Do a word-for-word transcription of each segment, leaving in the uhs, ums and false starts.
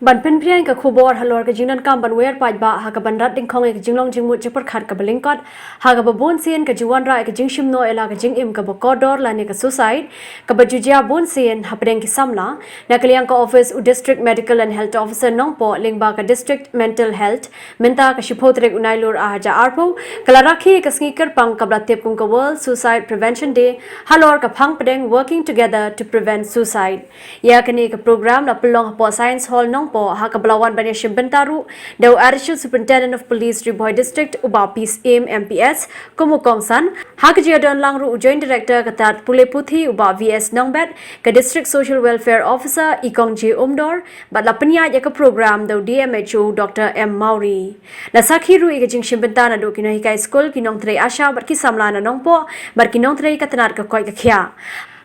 Ban pynphriang ka khubor halor ka jingdonkam ban wer paidbah ha kaban rat dyngkhong ïa ka jinglong jingmut jingpyrkhat kaba lyngkot, ha kaba bun sien ka jingwanrah ïa ka jingshim noh ïa la ka jingim kaba kordor lane ka suicide, kaba ju jia bun sien hapdeng ki samla, na ka liang ka office u District Medical and Health Officer Nongpoh lyngba ka District Mental Health, mynta ka shiphew tarik u Nailur ar hajar arphew, ka la rakhe ïa ka sngi kyrpang kaba la tip kum ka World Suicide Prevention Day, halor ka phang pdeng Working Together to Prevent Suicide. Ïa kane ka program la pynlong hapoh Science Hall Nongpoh, ha kaba la wan ban ïashim bynta ruh da u Additional Superintendent of Police Ri Bhoi District u Bah P. Syiem M P S kum u kongsan, ha ka jingïadon lang ruh u Joint Director ka tnad pule puthi u Bah V. S. Nongbet, ka District Social Welfare Officer i Kong J. Umdor, bad la pynïaid ïa ka program da u D M H O Doctor M. Mawrie. La sakhi ruh ïa ka jingshim bynta naduh ki nonghikai skul, ki nongtrei ASHA bad ki samla na Nongpoh bad ki nongtrei ka tnad ka koit ka khiah.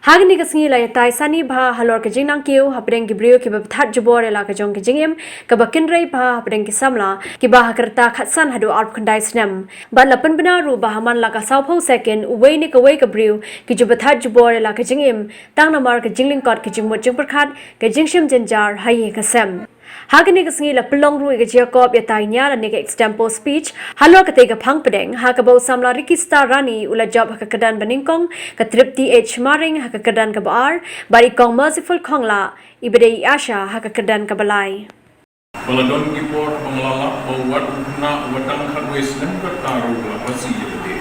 Ha kane ka sngi la ïatai sani bha halor ka jingnangkiew hapdeng ki briew kiba bthat jubor ïa la ka jong ka jingim, kaba kynrei bha hapdeng ki samla kiba ha ka rta khatsan haduh arphew khyndai snem. Bad la pynbna ruh ba ha man la ka sawphew second uwei ne kawei ka briew ki ju bthat jubor ïa la ka jingim, tang namar ka jinglyngkot ka jingmut jingpyrkhat, ka jingshim jynjar ha ïing ha sem. Ha kane ka sngi la pynlong ruh ïa ka jingïakob ïatai nia lane ka extempore speech halor katei ka phang pdeng, ha kaba u samla Ricky Star Rani u la jop ha ka kyrdan banyngkong, ka Tripti H. Maring ha ka kyrdan kaba ar, bad i Kong Merciful Khonglah iba dei i ASHA ha ka kyrdan kaba lai. Ba la don ki por ba nga la lap ba wat u khynnah uba tang khatwei snem ka rta ruh la phasi ïa lade.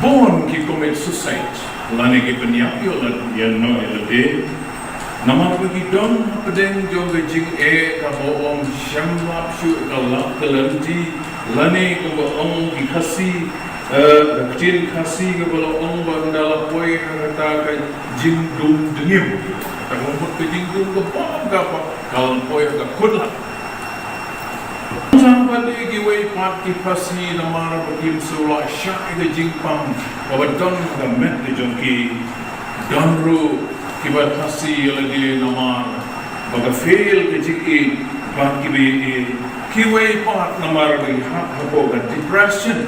Bun ki commit suicide lane ki pynïap ïa la, ïa noh ïa lade, namar ba ki don hapdeng jong ka jingeh kaba ong shem lap shuh ka lap ka lynti, lane kaba ong ki Khasi, eh, ka ktien Khasi kaba la ong ba ynda la poi ha kata ka jingdum dngiem, kata ka mut ka jingdum kaba ka, ka la poi ha ka khunlad. Tang ba dei kiwei pat ki phasi namar ba kim shu lah shah ïa ka jingpang kaba don ha ka met ka jong ki. Don ruh kiba phasi ïa lade namar ba ka fail ka jingïeit bad kiba ïeit. Kiwei pat namar ba ki hap hapoh ka depression.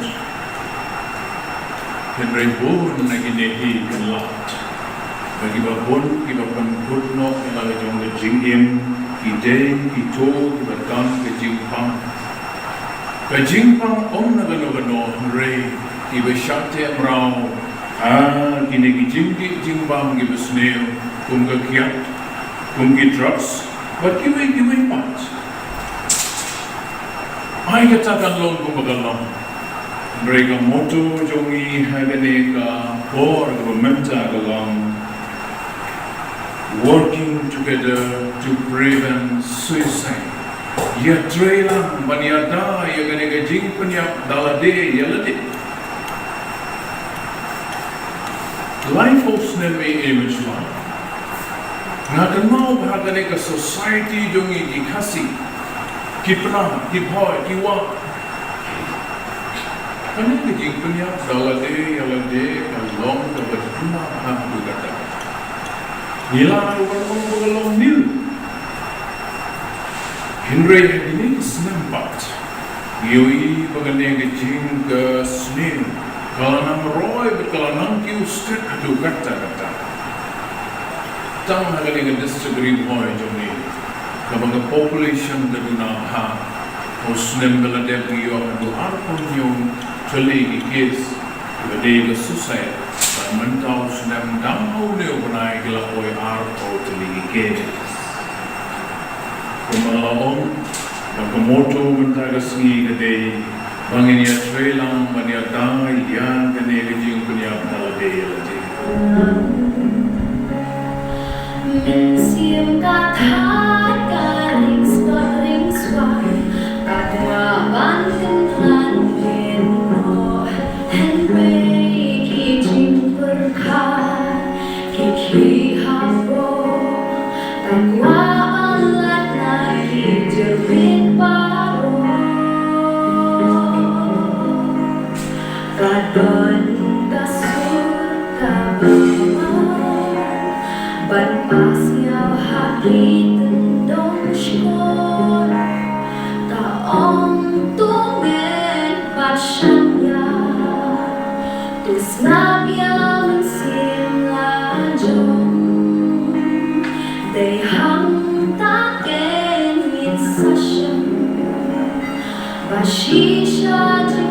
Hynrei bun na kine ki kynlad ba kiba bun kiba pynkut noh ïa la ka jong ka jingim ki dei kito kiba don ka jingpang. Ka jingpang ym na kano kano hynrei kiba shah teh mraw ha kine ki jingdih jingbam kiba sniew kum ka kiad, kum ki drugs bad kiwei kiwei pat. Ai kata kan long kumba kan long. Hynrei ka motto jong ngi ha kane ka por kaba mynta ka long Working Together to Prevent Suicide. Ïatreilang ban ïada ïa kane ka jingpynïap da lade ïa lade. Laiphew snem ei ei mynshwa nga kynmaw ba ha kane ka society jong ngi ki Khasi, ki Pnar, ki Bhoi, ki War, kane ka jingpynïap da lade ïa lade ka long kaba duna haduh katta. Ngi lah ruh ban ong ba ka long nil. Hynrei ha kine ki snem pat ngi ïohi ba kane ka jingkasniew ka la nang roi bad ka la nang kiew stet haduh katta katta. Tang ha kane ka district Ri Bhoi jong ngi kaba ka population ka duna bha, u snem ba la dep ngi ïoh haduh arphew hynñiew tylli ki case kiba dei ka suicide. Bad mynta u snem dang ha une u bnai ki la poi arphew tylli ki case. Kumba la ong, ba ka motto mynta ka sngi ka dei ba ngin ïatreilang ban ïada ïa kane ka jingpynïap da lade ïa lade. Mynsiem ka thait ka ring spot ring swai, ka kwah ban kynran lyngngoh, hynrei ki jingpyrkhat ki khih hapoh, ka kwah ban lait na ki jyrngit baroh. Ka don ka sur kaba mar ban pasngiaw ha ki tyndong shkor. Ka ong to ngeit bad shaniah, to sngap ïa mynsiem la jong. Dei Shisha